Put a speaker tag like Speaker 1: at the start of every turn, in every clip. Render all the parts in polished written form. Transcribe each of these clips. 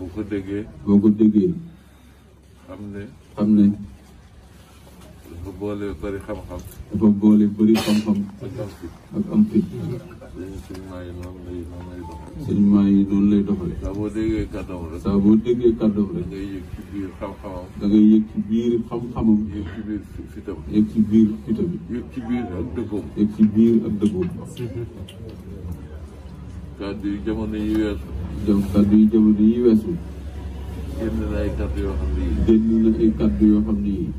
Speaker 1: boo ko déggee.
Speaker 2: boo ko déggee.
Speaker 1: xam ne. dafa boole bëri xam-xam.
Speaker 2: dafa boole bëri xam-xam. ak am fit.
Speaker 1: sëñ maa yi noonu lay doxale.
Speaker 2: sëñ maa yi noonu lay doxale.
Speaker 1: saa boo déggee kàddoom rek.
Speaker 2: saa boo déggee kàddoom rek.
Speaker 1: da ngay yëg ci biir xam-xamam.
Speaker 2: da ngay yëg ci biir xam-xamam.
Speaker 1: yëg ci biir fitam.
Speaker 2: yëg ci biir fitam.
Speaker 1: yëg ci biir ak dëggoom.
Speaker 2: yëg ci biir ak dëggoom.
Speaker 1: kàddu yi jamono yi weesu.
Speaker 2: kàddu yi jamono yi weesu.
Speaker 1: génn na ay kàddu yoo xam ne yii.
Speaker 2: génn na ay kàddu yoo xam ne yii.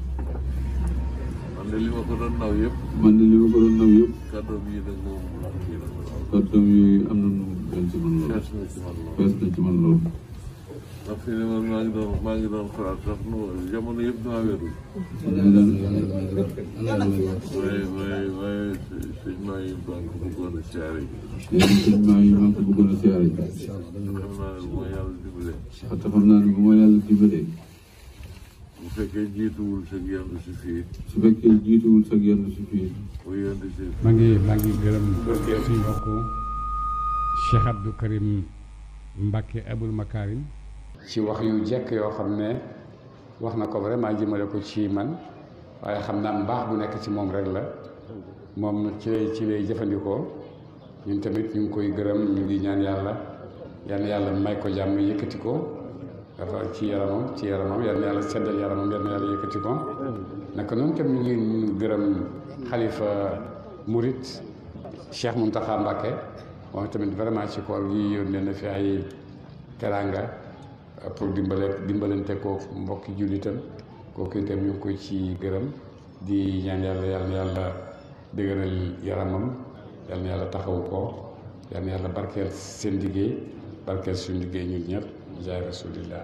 Speaker 1: man de li ma ko doon naw yëpp. kàddoom yi nag moom
Speaker 2: kàddoom yooyu am na nu mel ci man loolu. fees na ci man loolu.
Speaker 1: ndax fi ne man maa ngi doon xalaat sax jamono yëpp damaa wérul. waaye sëñ maa yi maa ngi ko bëggoon a siyaare ji.
Speaker 2: sëñ maa yi maa ngi ko bëggoon a siyaare ji.
Speaker 1: xam naa ne bu ma yàlla dimbalee.
Speaker 2: xam naa ne bu ma yàlla dimbalee.
Speaker 1: bu fekkee jiituwul sa yendu si fii.
Speaker 2: su fekkee jiituwul sa yendu si fii.
Speaker 1: bu yendu si.
Speaker 3: maa ngi gërëm suñu mbokk Cheikh Abdou Karim Mbacke Aboul Makarim ci wax yu jekk yoo xam ne wax na ko vraiment jëmale ko ci man waaye xam naa mbaax bu nekk ci moom rek la moom ci lay jëfandikoo ñun tamit ñu ngi koy gërëm ñu ngi ñaan yàlla may ko jàmm yëkkati ko dafa ci yaramam yal na yàlla seddal yaramam yal na yàlla yëkkati ko naka noonu tam ñu ngi gërëm xalifa Murit Cheikh Mountakha Mbacké moom tamit vraiment ci koor yi yónnee na fi ay teraanga pour dimbalante ko mbokki jullitam kooku itam ñu ngi koy ci gërëm di ñaan yàlla dëgëral yaramam yal na yàlla taxawu ko yal na yàlla barkeel seen liggéey barkeel suñu liggéey ñun ñëpp jaay rasulillah